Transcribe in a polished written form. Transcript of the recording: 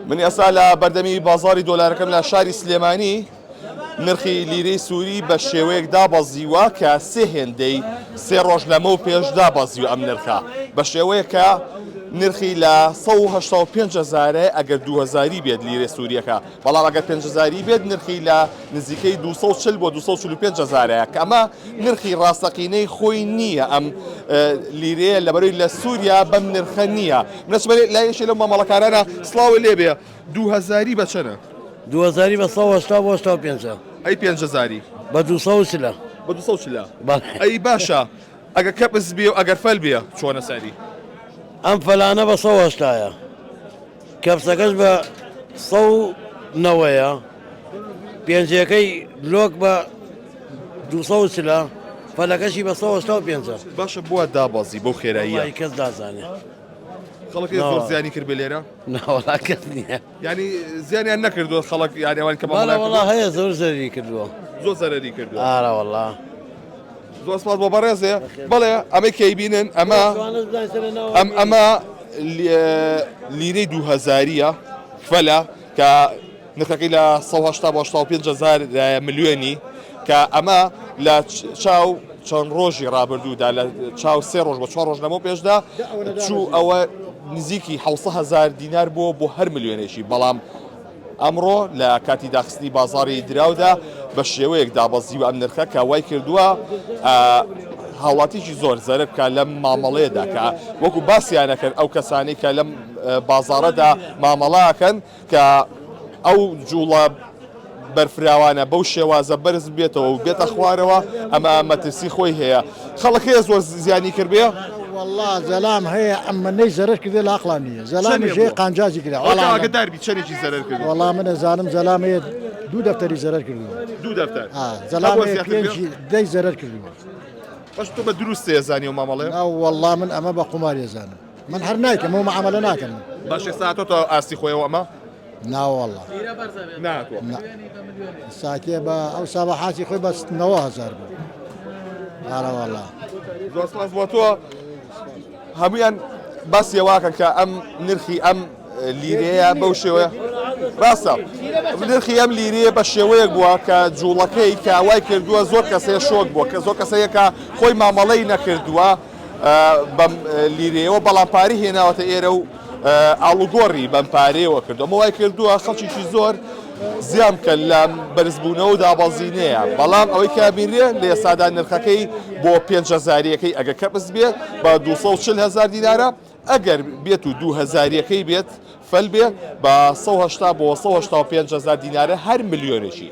من ئێستا لە بەردەمی بازاری دۆلارەکەم لە شاری سلێمانی نرخی لیرەی سووری بە شێوەیەک دابەزیوە کە سێ هێندەی سێ ڕۆژ لەمەو پێش دابەزیوە ئەم نرخە بە شێوەیەک کە نرخی لە 185 هەزارە ئەگەر 2000 بێت لیرە سووریەکە بەڵام ئەگەر 5000 بێت نرخی لە نزیکەی 240 بۆ 245 هەزارەیە کە ئەمە نرخی ڕاستەقینەی خۆی نییە ئەم لیرەیە لەبەرەوەی لە سووریا بەم نرخە نییە منەچمە لای یەکێ لەو مامەڵەکارانە سڵاوت لێبێ دووهەزاری بە چەنە؟ دووهەزاری بە 180 بۆ 85 ئەی پێنجهەزاری؟ بە 240 بە 240 بەڵێ. ئەی باشە ئەگەر کەپس بێ و ئەگەر فەل بێ چۆنە سەری؟ ئەم فەلانە بە 180 کەپسەکەش بە 190 پێنجەکەی لۆک بە 240 فەلەکەشی بە 185 باشە بۆ دابەزی بەو خێراییە؟ وەڵی کەس نازانێ. خەڵک زۆر زیانی کرد بێ لێرە؟ ناوەڵا کەس نییە. یعنی زیانیان نەکردووە خەڵک یعنی ئەوان کە بەڵێ وەڵا هەیە زۆر زەرری کردووە. زۆر زەرری کردووە. ئارە وەڵا. زۆر سپاس بۆ بەڕێزێ بەڵێ ئەمەی کە ئەیبینن ئەمە ئەم ئەمە لیرەی دووهەزاریە فەلە کە نرخەکەی لە 180 بۆ 85 هەزار ملیۆنی کە ئەمە لە چاو چەند ڕۆژی ڕابردوودا لە چاو سێ ڕۆژ بە چوار ڕۆژ لەمەو پێشدا چوو ئەوە نزیکی 700 هەزار دینار بووە بۆ هەر ملیۆنێکی بەڵام ئەمڕۆ لە کاتی داخستنی بازاڕی دراودا بە شێوەیەک دابەزیوە ئەم نرخە کە وای کردووە هاوڵاتیکی زۆر زەرەر بکە لەم مامەڵەیەدا کە وەکو باسیانەکەن ئەو کەسانی کە لەم بازاڕەدا مامەڵاکەن کە ئەو جوڵە بەرفراوانە بەو شێوازە بەرز بێتەوە و بێتە خوارەوە ئەمە مەترسی خۆی هەیە خەڵک هەیە زۆر زیانی کردبێ؟ وەڵا زەلام هەیە ئەمەنەی زەرەر کردێ لە ئەقڵا نییە زەلامیش هەیە قانجازی کرا وەڵا ئاگدار بی چەنێکی زەرەر کردووە؟ وەڵا من ئەزانم زەلام هەیە دوو دەفتەری زەرەر کردووە دوو دەفتەر زەلام هەیە پێنجی دەی زەرەر کردووە باش تۆ بە دروست ئەزانی ئەو مامەڵەیە؟ نا وەڵا من ئەمە بە قومار ئەزانم من هەر نایکەم ئەو معامەلە ناکەم باش ئێستا هاتۆتە ئاستی خۆیەوە ئەمە؟ ناوەڵا ناتوە ساکێ بە ئەو سابە حاسی خۆی بە 9هزار بوو ئارەوەڵا زۆر سپاس بۆ تۆ هەمویان باسی واکەن کە ئەم نرخی ئەم لیرەیە بەو شێوەیە ڕاستە نرخی ئەم لیرەیە بە شێوەیەک بووە کە جوڵەکەی کە وای کردووە زۆر کەسێ شۆک بووە کە زۆر کەسەیەکە خۆی مامەڵەی نەکردووە بەم لیرەیەوە بەڵام پارەی هێناوەتە ئێرە و ئاڵوگۆڕی بەم پارەیەوە کردو ئەمە وای کردووە خەڵکیی زۆر زیان بکەن لە بەرزبوونەوە و دابەزینەیە بەڵام ئەوەی کە بینرێ لە ئێستادا نرخەکەی بۆ پێنج هەزاریەکەی ئەگەر کەپس بێت بە 240 هەزار دینارە ئەگەر بێت و دوو هەزاریەکەی بێت فەل بێ بە 180 بۆ 185 هەزار دینارە هەر ملیۆنێکی.